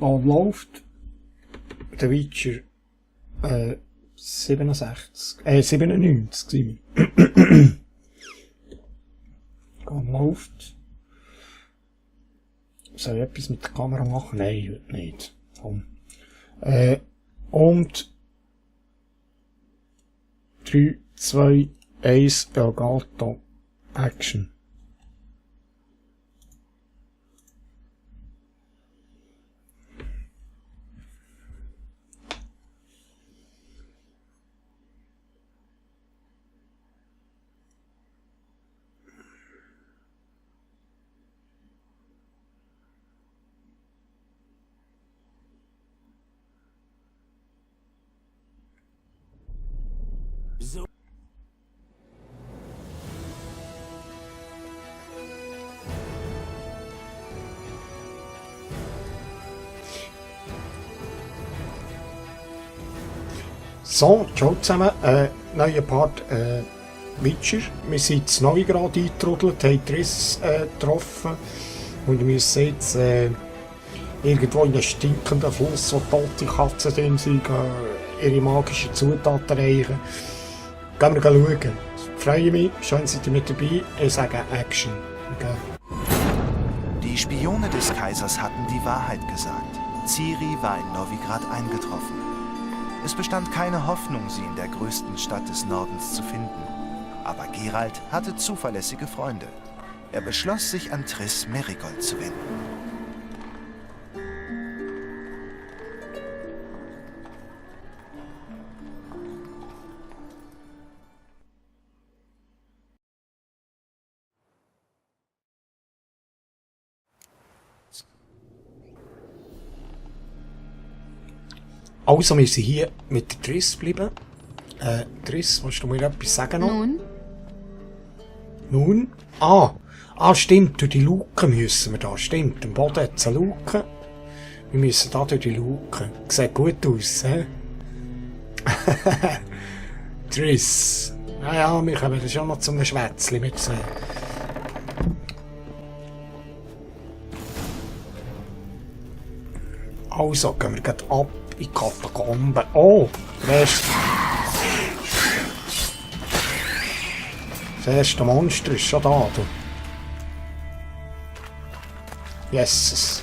was läuft. Der Witcher 97 sind wir. Was läuft. Soll ich etwas mit der Kamera machen? Nein, heute nicht. Und 3, 2, 1, Elgato, Action. So, ciao zusammen, neuer Part Witcher. Wir sind zu Novigrad eingetrudelt, haben Triss getroffen und wir müssen jetzt irgendwo in einem stinkenden Fluss, wo tote Katzen drin sind, ihre magischen Zutaten reichen. Gehen wir schauen. Ich freue mich, schön seid ihr mit dabei. Ich sage Action. Okay. Die Spione des Kaisers hatten die Wahrheit gesagt. Ciri war in Novigrad eingetroffen. Es bestand keine Hoffnung, sie in der größten Stadt des Nordens zu finden. Aber Geralt hatte zuverlässige Freunde. Er beschloss, sich an Triss Merigold zu wenden. Also, wir sind hier mit der Triss geblieben. Triss, willst du mir etwas sagen noch? Nun? Stimmt, durch die Luke müssen wir da. Stimmt, am Boden hat es eine Luke. Wir müssen da durch die Luke. Sieht gut aus, hä? Triss. Ja, wir kommen schon noch zum Schwätzchen mit zwei. Also, gehen wir gleich ab in die Katakomben. Oh, das erste Monster ist schon da, du. Jesus.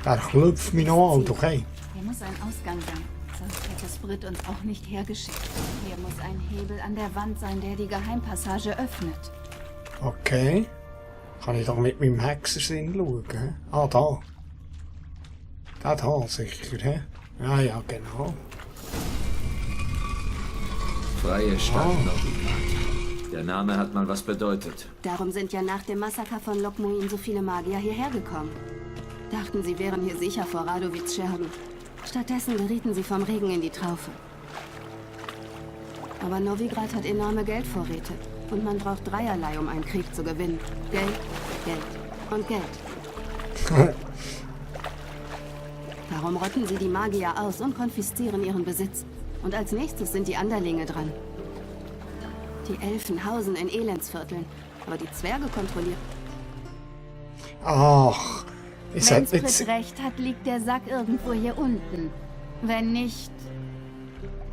Er klopft mich noch an, okay. Hier muss ein Ausgang sein, sonst hätte Sprit uns auch nicht hergeschickt. Hier muss ein Hebel an der Wand sein, der die Geheimpassage öffnet. Okay. Kann ich doch mit meinem Hexersinn schauen, hä? Ah, da. Da sicher, hä? Ja, genau. Freie Stadt Novigrad. Der Name hat mal was bedeutet. Darum sind ja nach dem Massaker von Lokmuin so viele Magier hierher gekommen. Dachten, sie wären hier sicher vor Radovids Scherben. Stattdessen gerieten sie vom Regen in die Traufe. Aber Novigrad hat enorme Geldvorräte. Und man braucht dreierlei, um einen Krieg zu gewinnen. Geld, Geld und Geld. Darum rotten sie die Magier aus und konfiszieren ihren Besitz. Und als nächstes sind die Anderlinge dran. Die Elfen hausen in Elendsvierteln, aber die Zwerge kontrollieren. Ach, ist Wenn halt jetzt... Sprit recht hat, liegt der Sack irgendwo hier unten. Wenn nicht...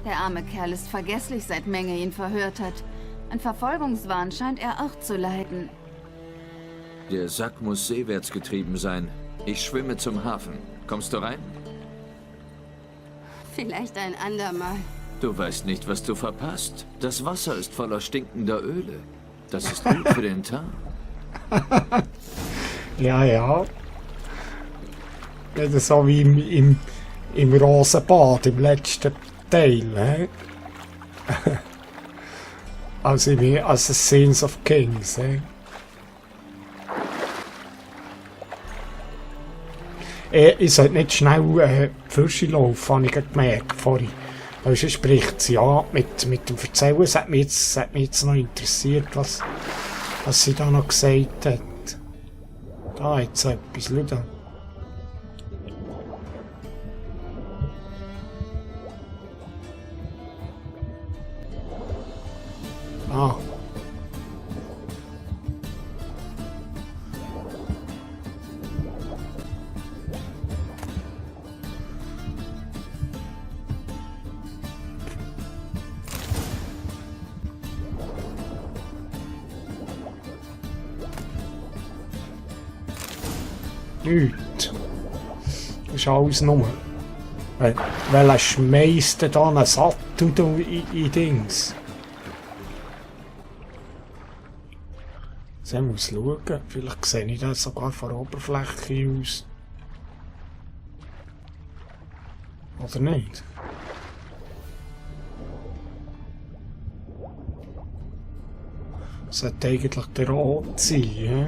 Der arme Kerl ist vergesslich, seit Menge ihn verhört hat. Ein Verfolgungswahn scheint er auch zu leiden. Der Sack muss seewärts getrieben sein. Ich schwimme zum Hafen. Kommst du rein? Vielleicht ein andermal. Du weißt nicht, was du verpasst. Das Wasser ist voller stinkender Öle. Das ist gut für den Tag. Ja. Das ist so wie im Rosenbad, im letzten Teil, hä? Also im Assassins of Kings, hä? Ich sollte nicht schnell Fürsche laufen, habe ich gemerkt vorhin. Weil sonst spricht sie ja mit dem Erzählen. Es hat mich jetzt noch interessiert, was sie da noch gesagt hat. Da hat sie etwas, schau da. Ah. Nichts. Das ist alles nur. Welcher schmeißt denn da einen Sattel in Dings? Ich muss schauen. Vielleicht sehe ich das sogar von der Oberfläche aus. Oder nicht? Das sollte eigentlich der Rot sein, he?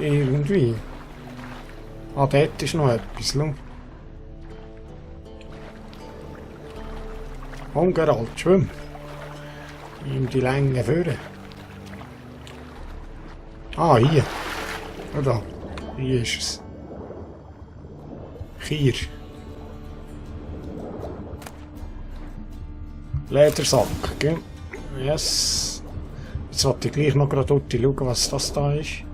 Irgendwie. Ah, dort ist noch etwas, schau. Komm, Geralt, schwimm. Nimm die Länge führen. Ah, hier. Da. Hier ist es. Hier. Ledersack, gell? Yes. Jetzt sollte ich gleich noch gerade dort schauen, was das da ist.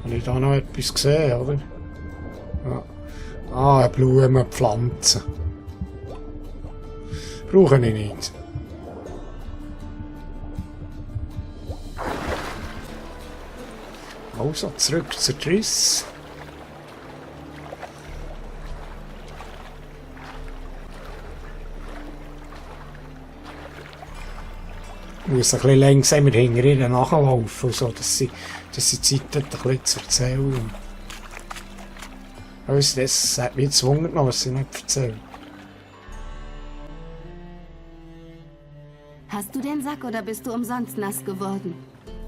Habe ich da noch etwas gesehen, oder? Ja. Ah, eine Blumenpflanze. Brauche ich nicht. Also, zurück zur Triss. Ich muss ein bisschen langsamer hinter ihnen nachlaufen, so, dass sie Zeit hat, ein bisschen zu erzählen. Also, das hat mich jetzt gewundert, was sie nicht erzählt. Hast du den Sack oder bist du umsonst nass geworden?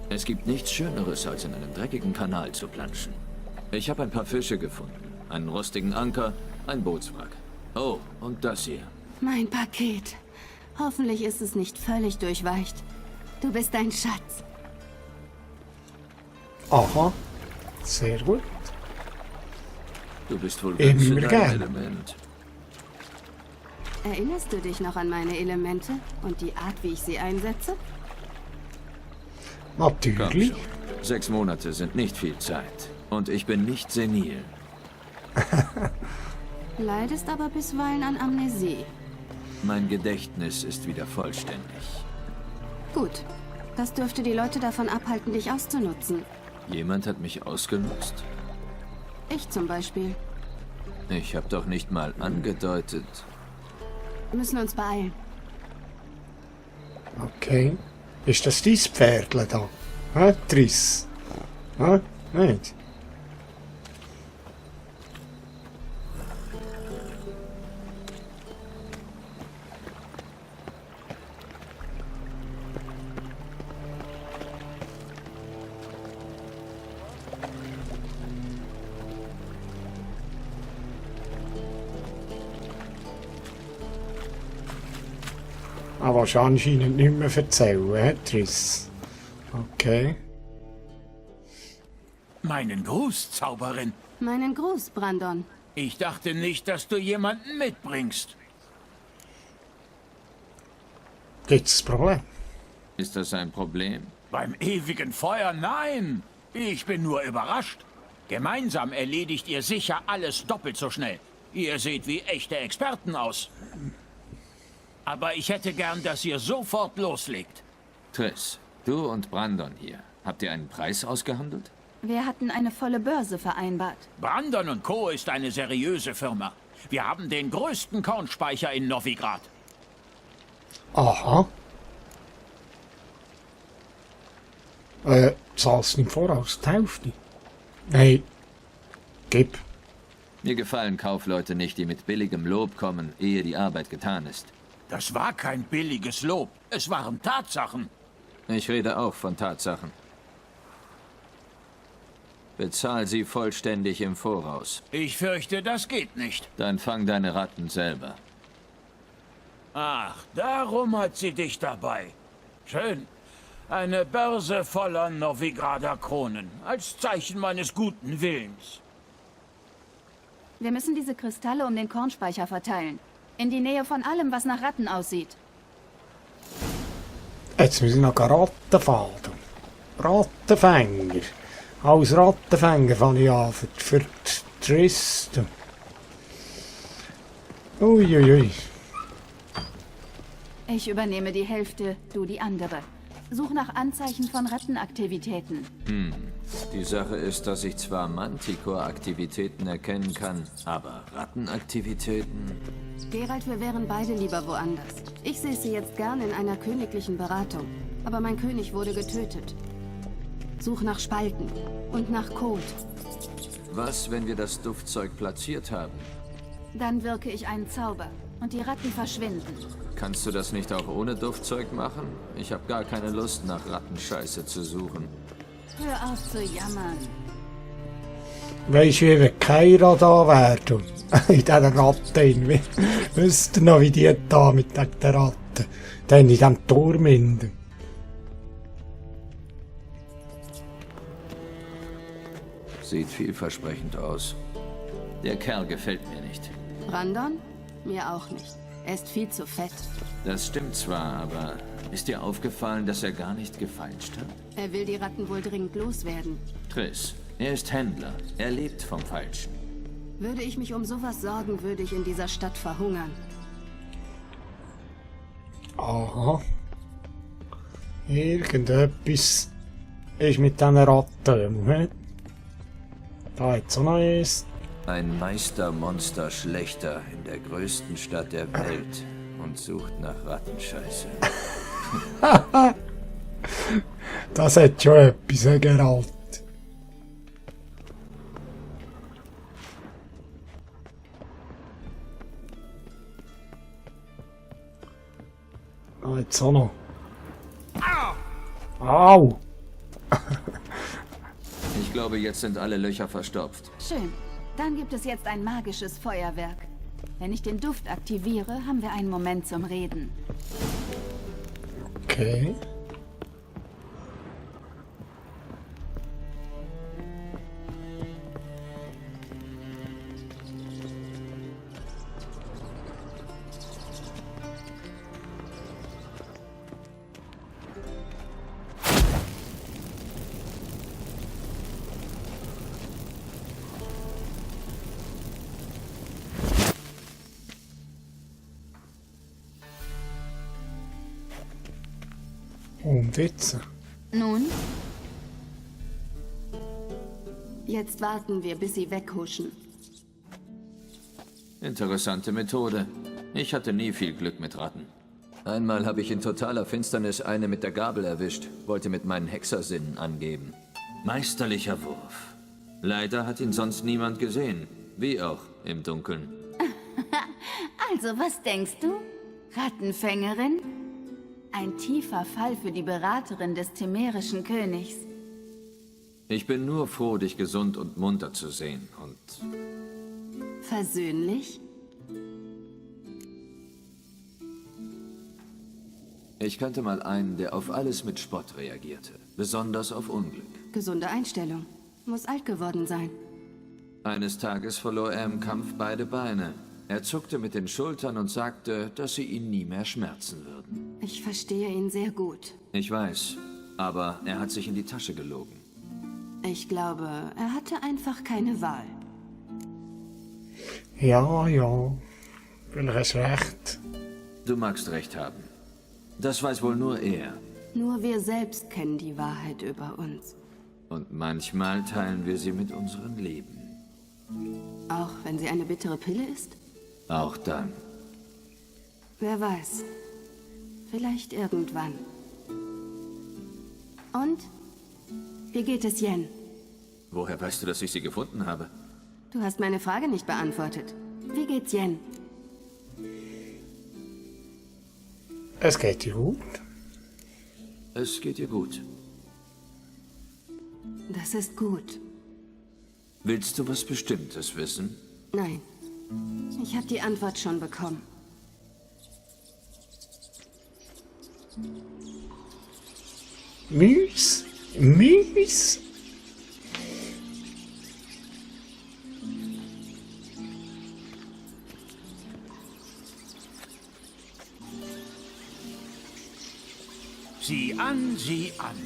Es gibt nichts Schöneres, als in einem dreckigen Kanal zu planschen. Ich habe ein paar Fische gefunden. Einen rostigen Anker, ein Bootswrack. Oh, und das hier. Mein Paket. Hoffentlich ist es nicht völlig durchweicht. Du bist ein Schatz. Aha. Sehr gut. Du bist wohl ganz Immer in deinem gern. Element. Erinnerst du dich noch an meine Elemente und die Art, wie ich sie einsetze? Komm Natürlich. schon. 6 Monate sind nicht viel Zeit. Und ich bin nicht senil. Leidest aber bisweilen an Amnesie. Mein Gedächtnis ist wieder vollständig. Gut. Das dürfte die Leute davon abhalten, dich auszunutzen. Jemand hat mich ausgenutzt? Ich zum Beispiel. Ich habe doch nicht mal angedeutet. Wir müssen uns beeilen. Okay. Ist das dein Pferdle da? Hä, Triss? Hä? Nicht? Aber willst du anscheinend nicht mehr erzählen, hä, Triss? Okay. Meinen Gruß, Zauberin. Meinen Gruß, Brandon. Ich dachte nicht, dass du jemanden mitbringst. Gibt's ein Problem? Ist das ein Problem? Beim ewigen Feuer, nein. Ich bin nur überrascht. Gemeinsam erledigt ihr sicher alles doppelt so schnell. Ihr seht wie echte Experten aus. Aber ich hätte gern, dass ihr sofort loslegt. Triss, du und Brandon hier. Habt ihr einen Preis ausgehandelt? Wir hatten eine volle Börse vereinbart. Brandon und Co. ist eine seriöse Firma. Wir haben den größten Kornspeicher in Novigrad. Aha. Zahlst du im Voraus die Hälfte? Nein. Gib. Mir gefallen Kaufleute nicht, die mit billigem Lob kommen, ehe die Arbeit getan ist. Das war kein billiges Lob. Es waren Tatsachen. Ich rede auch von Tatsachen. Bezahl sie vollständig im Voraus. Ich fürchte, das geht nicht. Dann fang deine Ratten selber. Ach, darum hat sie dich dabei. Schön. Eine Börse voller Novigrader Kronen. Als Zeichen meines guten Willens. Wir müssen diese Kristalle um den Kornspeicher verteilen. In die Nähe von allem, was nach Ratten aussieht. Jetzt müssen wir noch Ratten fahren. Rattenfänger. Als Rattenfänger fange ich an für die Triss. Uiuiui. Ich übernehme die Hälfte, du die andere. Such nach Anzeichen von Rattenaktivitäten. Die Sache ist, dass ich zwar Manticore-Aktivitäten erkennen kann, aber Rattenaktivitäten... Geralt, wir wären beide lieber woanders. Ich säße jetzt gern in einer königlichen Beratung. Aber mein König wurde getötet. Such nach Spalten und nach Kot. Was, wenn wir das Duftzeug platziert haben? Dann wirke ich einen Zauber und die Ratten verschwinden. Kannst du das nicht auch ohne Duftzeug machen? Ich habe gar keine Lust, nach Rattenscheiße zu suchen. Hör auf zu jammern. Weisst du, wie wir keiner da werden? In dieser Ratte. Wisst ihr noch, wie die da mit den Ratten? Dann in diesem Turm hinten. Sieht vielversprechend aus. Der Kerl gefällt mir nicht. Brandon? Mir auch nicht. Er ist viel zu fett. Das stimmt zwar, aber ist dir aufgefallen, dass er gar nicht gefeilscht hat? Er will die Ratten wohl dringend loswerden. Triss, er ist Händler. Er lebt vom Feilschen. Würde ich mich um sowas sorgen, würde ich in dieser Stadt verhungern. Aha. Irgendetwas ist mit diesen Ratten. Hm? Da hat es auch noch eins. Ein Meistermonster Schlechter in der größten Stadt der Welt und sucht nach Rattenscheiße. Das hat schon etwas, Geralt. Ah, jetzt auch noch. Au! Ich glaube, jetzt sind alle Löcher verstopft. Schön. Dann gibt es jetzt ein magisches Feuerwerk. Wenn ich den Duft aktiviere, haben wir einen Moment zum Reden. Okay. Und jetzt? Nun, Jetzt warten wir, bis sie weghuschen. Interessante Methode. Ich hatte nie viel Glück mit Ratten. Einmal habe ich in totaler Finsternis eine mit der Gabel erwischt, wollte mit meinen Hexersinnen angeben. Meisterlicher Wurf. Leider hat ihn sonst niemand gesehen, wie auch im Dunkeln. also was denkst du? Rattenfängerin? Ein tiefer Fall für die Beraterin des temerischen Königs. Ich bin nur froh, dich gesund und munter zu sehen und... Versöhnlich? Ich kannte mal einen, der auf alles mit Spott reagierte, besonders auf Unglück. Gesunde Einstellung. Muss alt geworden sein. Eines Tages verlor er im Kampf beide Beine. Er zuckte mit den Schultern und sagte, dass sie ihn nie mehr schmerzen würden. Ich verstehe ihn sehr gut. Ich weiß, aber er hat sich in die Tasche gelogen. Ich glaube, er hatte einfach keine Wahl. Ja, ja. Vielleicht hast recht. Du magst recht haben. Das weiß wohl nur er. Nur wir selbst kennen die Wahrheit über uns. Und manchmal teilen wir sie mit unserem Leben. Auch wenn sie eine bittere Pille ist? Auch dann. Wer weiß. Vielleicht irgendwann. Und? Wie geht es Yen? Woher weißt du, dass ich sie gefunden habe? Du hast meine Frage nicht beantwortet. Wie geht's Yen? Es geht dir gut. Es geht ihr gut. Das ist gut. Willst du was Bestimmtes wissen? Nein. Ich habe die Antwort schon bekommen. Mies? Mies? Sieh an, sieh an.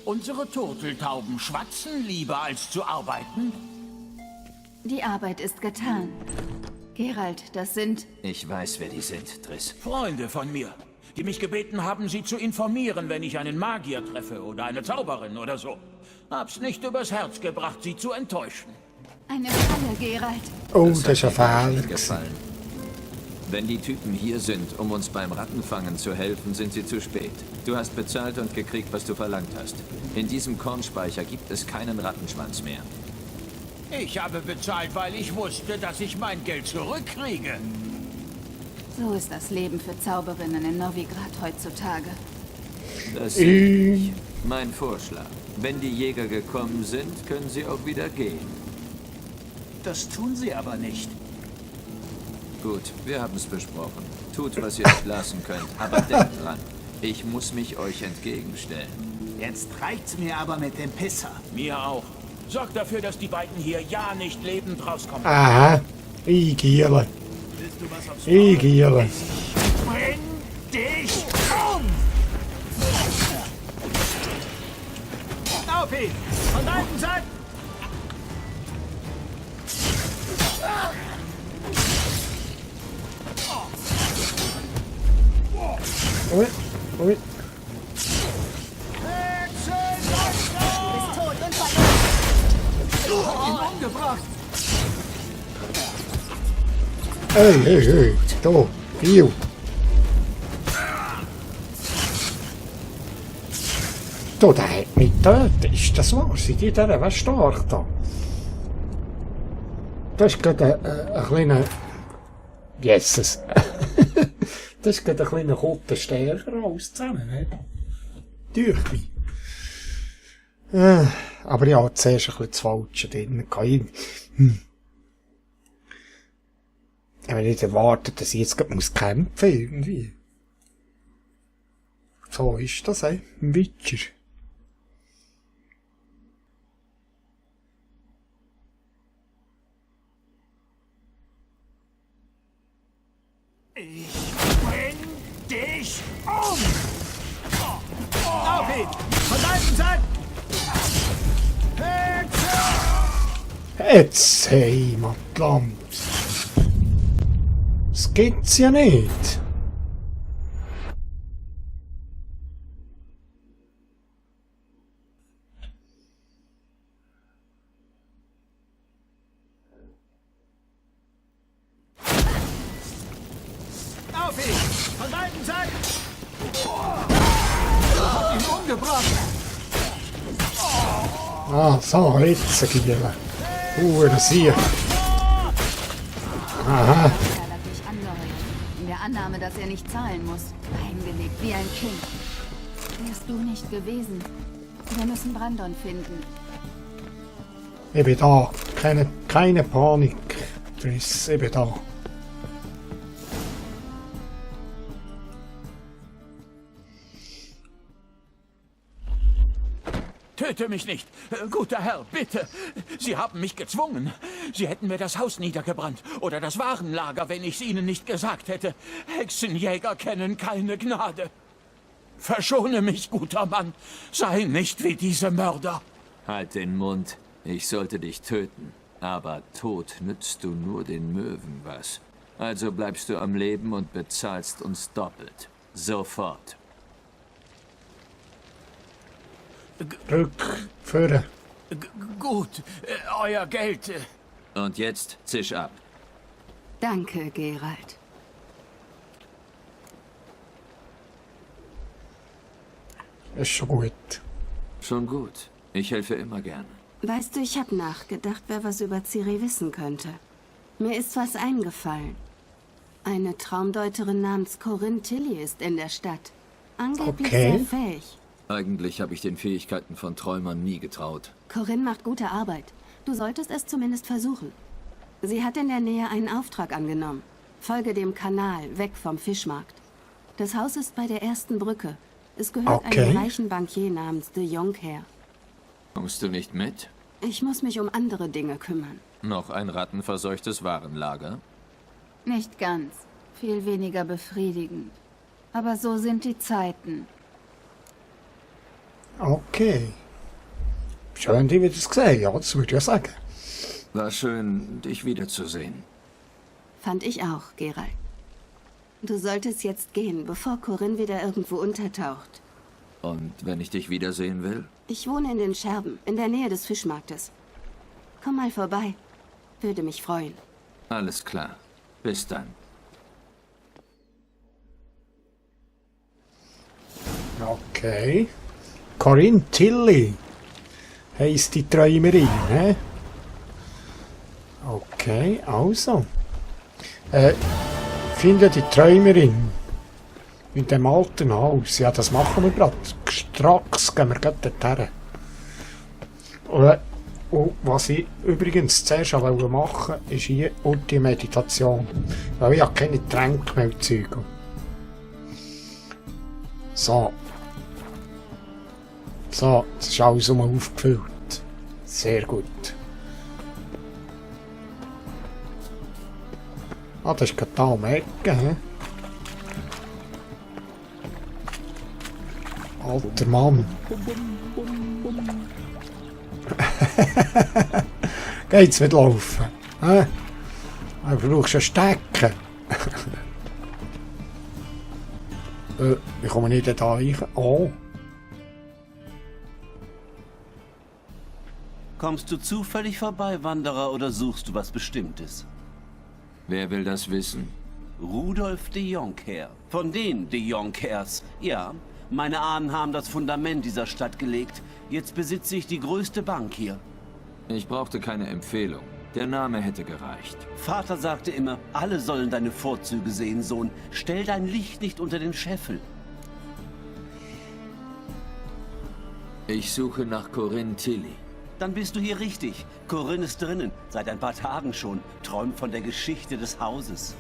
Unsere Turteltauben schwatzen lieber als zu arbeiten. Die Arbeit ist getan. Geralt, das sind... Ich weiß, wer die sind, Triss. Freunde von mir. die mich gebeten haben, sie zu informieren, wenn ich einen Magier treffe oder eine Zauberin oder so. Hab's nicht übers Herz gebracht, sie zu enttäuschen. Eine Falle, Geralt. Oh, Das das ist ein hat mir gar Fehler. nicht gewesen. gefallen. Wenn die Typen hier sind, um uns beim Rattenfangen zu helfen, sind sie zu spät. Du hast bezahlt und gekriegt, was du verlangt hast. In diesem Kornspeicher gibt es keinen Rattenschwanz mehr. Ich habe bezahlt, weil ich wusste, dass ich mein Geld zurückkriege. So ist das Leben für Zauberinnen in Novigrad heutzutage. Das sehe ich. Mein Vorschlag. Wenn die Jäger gekommen sind, können sie auch wieder gehen. Das tun sie aber nicht. Gut, wir haben es besprochen. Tut, was ihr nicht lassen könnt. Aber denkt dran, ich muss mich euch entgegenstellen. Jetzt reicht's mir aber mit dem Pisser. Mir auch. Sorgt dafür, dass die beiden hier ja nicht lebend rauskommen. Aha, ich giele. Willst du was aufs Ich giele. Bring dich um! Auf ihn! Von beiden Seiten! Ui, ui. Hey, hey, hey, da, Bio. Da, der hat mich getötet, ist das wahr? Sind die da, was stark da? Das ist gerade ein kleiner... Jesus. Das ist gerade ein kleiner Kotten stärker als zusammen, ne? Durch mich. Aber ja, zuerst ein bisschen das Falsche drin. Ich habe nicht erwartet, dass ich jetzt gerade kämpfen muss, irgendwie. So ist das, ein Witcher. Ich bring dich um! Auf ihn! Von beiden Seiten! Jetzt, hey, Matland. Das gibt's ja nicht. Auf ihn! Von beiden Seiten! Hat ihn umgebracht. Ah, so, jetzt giele. Das hier. Aha. Er hat mich angeheuert. In der Annahme, dass er nicht zahlen muss. Eingelegt wie ein Kind. Wärst du nicht gewesen. Wir müssen Brandon finden. Ich bin da. Keine Panik. Triss, ich bin da. Töte mich nicht. Guter Herr, bitte. Sie haben mich gezwungen. Sie hätten mir das Haus niedergebrannt oder das Warenlager, wenn ich es Ihnen nicht gesagt hätte. Hexenjäger kennen keine Gnade. Verschone mich, guter Mann. Sei nicht wie diese Mörder. Halt den Mund. Ich sollte dich töten. Aber tot nützt du nur den Möwen was. Also bleibst du am Leben und bezahlst uns doppelt. Sofort. Rückführen. Gut, euer Geld. Und jetzt zisch ab. Danke, Geralt. Ist schon gut. Schon gut. Ich helfe immer gern. Weißt du, ich habe nachgedacht, wer was über Ciri wissen könnte. Mir ist was eingefallen. Eine Traumdeuterin namens Corinne Tilly ist in der Stadt. Angeblich Okay. sehr fähig. Eigentlich habe ich den Fähigkeiten von Träumern nie getraut. Corinne macht gute Arbeit. Du solltest es zumindest versuchen. Sie hat in der Nähe einen Auftrag angenommen. Folge dem Kanal, weg vom Fischmarkt. Das Haus ist bei der ersten Brücke. Es gehört Okay. einem reichen Bankier namens de Jong her. Kommst du nicht mit? Ich muss mich um andere Dinge kümmern. Noch ein rattenverseuchtes Warenlager? Nicht ganz. Viel weniger befriedigend. Aber so sind die Zeiten. Okay. Schön, die wieder gesehen, ja, das würde ich ja sagen. War schön, dich wiederzusehen. Fand ich auch, Geralt. Du solltest jetzt gehen, bevor Corinne wieder irgendwo untertaucht. Und wenn ich dich wiedersehen will? Ich wohne in den Scherben, in der Nähe des Fischmarktes. Komm mal vorbei. Würde mich freuen. Alles klar. Bis dann. Okay. Corinne Tilly heisst die Träumerin, hä? Okay, also. Finde die Träumerin in dem alten Haus. Ja, das machen wir gerade. Stracks gehen wir gerade dorthin. Und was ich übrigens zuerst machen wollte, ist hier die Meditation. Weil ich habe keine Tränke mehr Zeug. So. So, das ist alles aufgefüllt. Sehr gut. Ah, das ist gerade da um die Ecke, hä? Alter Mann. Geht's nicht laufen? Hä? Du brauchst einen Stecken. Wie komme ich denn da rein? Oh. Kommst du zufällig vorbei, Wanderer, oder suchst du was Bestimmtes? Wer will das wissen? Rudolf de Jonker. Von den de Jonkers. Ja, meine Ahnen haben das Fundament dieser Stadt gelegt. Jetzt besitze ich die größte Bank hier. Ich brauchte keine Empfehlung. Der Name hätte gereicht. Vater sagte immer, alle sollen deine Vorzüge sehen, Sohn. Stell dein Licht nicht unter den Scheffel. Ich suche nach Corinne Tilly. Dann bist du hier richtig. Corinne ist drinnen, seit ein paar Tagen schon. Träumt von der Geschichte des Hauses.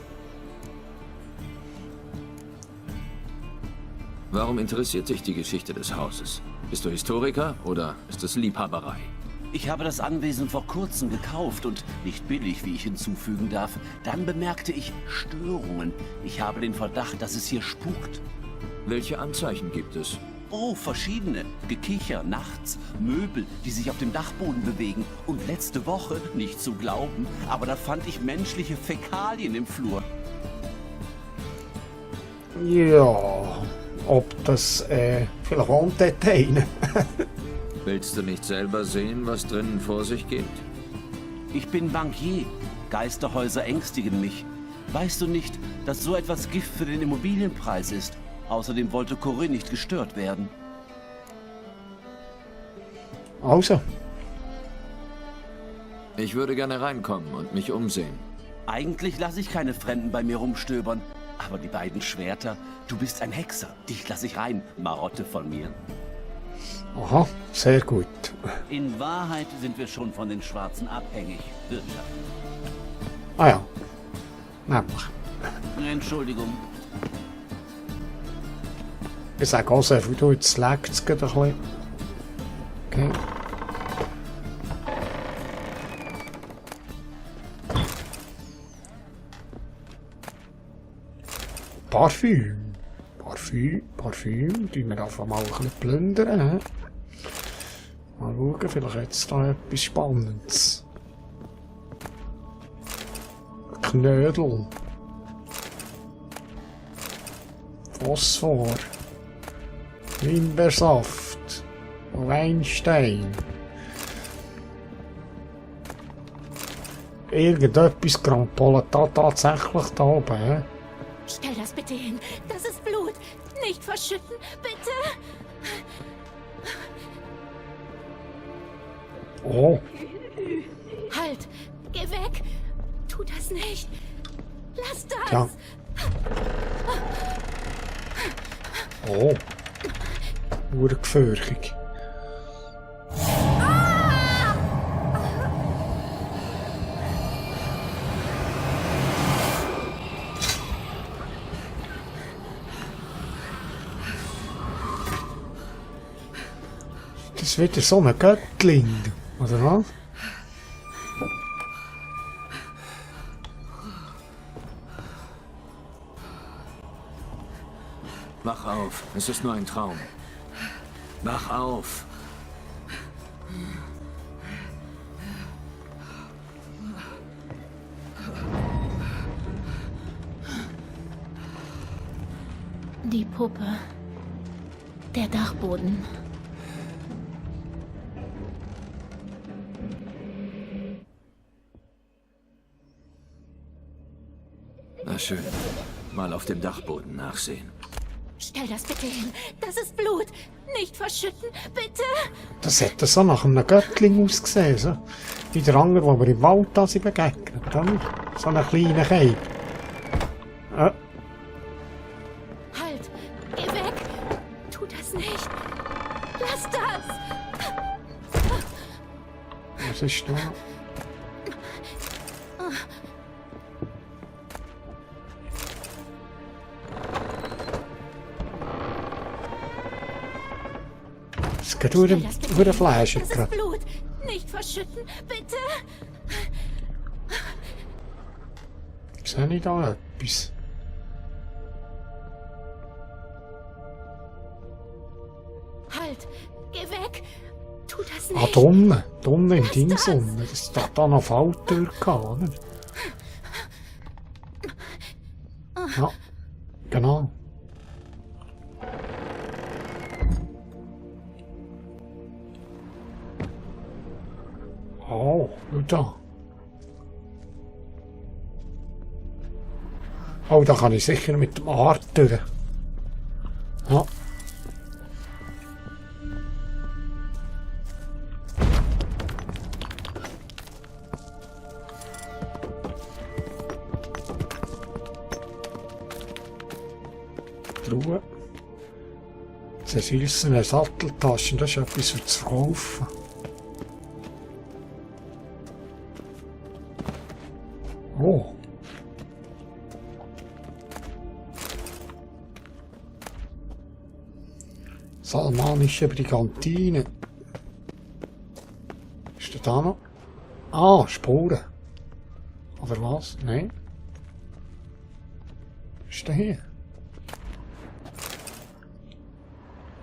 Warum interessiert dich die Geschichte des Hauses? Bist du Historiker oder ist es Liebhaberei? Ich habe das Anwesen vor kurzem gekauft und nicht billig, wie ich hinzufügen darf. Dann bemerkte ich Störungen. Ich habe den Verdacht, dass es hier spukt. Welche Anzeichen gibt es? Oh, verschiedene. Gekicher, nachts, Möbel, die sich auf dem Dachboden bewegen. Und letzte Woche, nicht zu glauben, aber da fand ich menschliche Fäkalien im Flur. Ja, ob das, vielleicht wohnt dort einer. Willst du nicht selber sehen, was drinnen vor sich geht? Ich bin Bankier. Geisterhäuser ängstigen mich. Weißt du nicht, dass so etwas Gift für den Immobilienpreis ist? Außerdem wollte Corinne nicht gestört werden. Also. Ich würde gerne reinkommen und mich umsehen. Eigentlich lasse ich keine Fremden bei mir rumstöbern. Aber die beiden Schwerter, du bist ein Hexer. Dich lasse ich rein, Marotte von mir. Aha, sehr gut. In Wahrheit sind wir schon von den Schwarzen abhängig. Wirtschaft. Ah ja. Nämlich. Entschuldigung. Ich sage auch sehr viel, du, jetzt leckt es gerade ein bisschen. Okay. Parfüm. Parfüm. Die wir einfach mal ein bisschen plündern. He? Mal schauen, vielleicht hat es da etwas Spannendes. Knödel. Phosphor. Himbeersaft. Weinstein. Irgendetwas Grampola da tatsächlich da oben, hä? Stell das bitte hin. Das ist Blut. Nicht verschütten, bitte. Oh. Halt. Geh weg. Tu das nicht. Lass das. Ja. Oh. Urgefährlich. Das ist wieder so ein Göttling, oder was? Wach auf, es ist nur ein Traum. Wach auf. Die Puppe. Der Dachboden. Na schön. Mal auf dem Dachboden nachsehen. Stell das bitte hin. Das ist Blut. Nicht verschütten, bitte. Das hätte so nach einem Göttling ausgesehen, so. Wie der andere, wo wir im Wald da sind begegnet, oder? So einen kleinen Keib. Halt! Geh weg! Tu das nicht! Lass das! Was ist da? Es geht durch den Fleisch Das ist gerade. Blut! Nicht verschütten, bitte! Sehe ich da etwas? Halt! Geh weg! Tu das Ah, nicht! da unten im Dings unten. Das hat da noch Falltür gehabt, oder? Ja, genau. Oh, schau da. Oh, da kann ich sicher mit dem Arzt durch. Ja. Truhe. Zerfilzene Satteltaschen, das ist etwas für zu verkaufen. Oh. Salmanische Brigantine. Ist da noch? Ah, Spuren. Oder was? Nein. Ist da hier?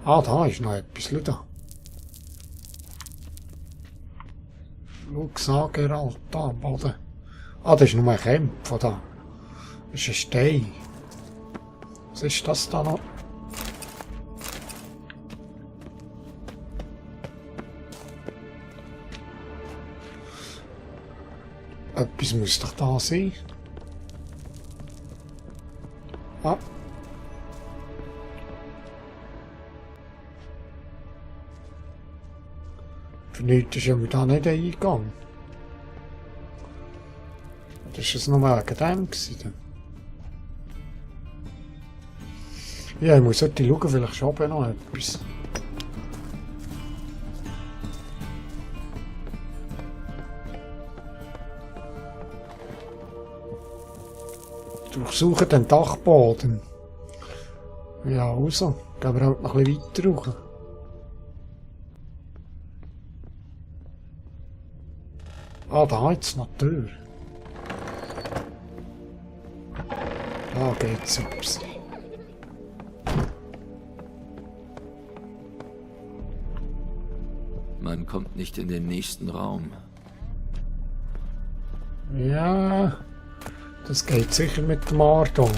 Ah, da ist noch etwas. Schau da. Schau, Geralt, da am Boden. Ah, das ist nur ein Kämpfer da. Das ist ein Stein. Was ist das da noch? Etwas muss doch da sein. Ah. Für nichts ist ja da nicht eingegangen. Das war nur wegen dem gewesen. Ja, ich muss heute schauen, vielleicht schon noch etwas. Durchsuche den Dachboden. Ja, also. Gehen wir halt noch ein bisschen weiter raus. Ah, da jetzt noch die Tür. Da geht's ups. Man kommt nicht in den nächsten Raum. Ja, das geht sicher mit dem Ardon.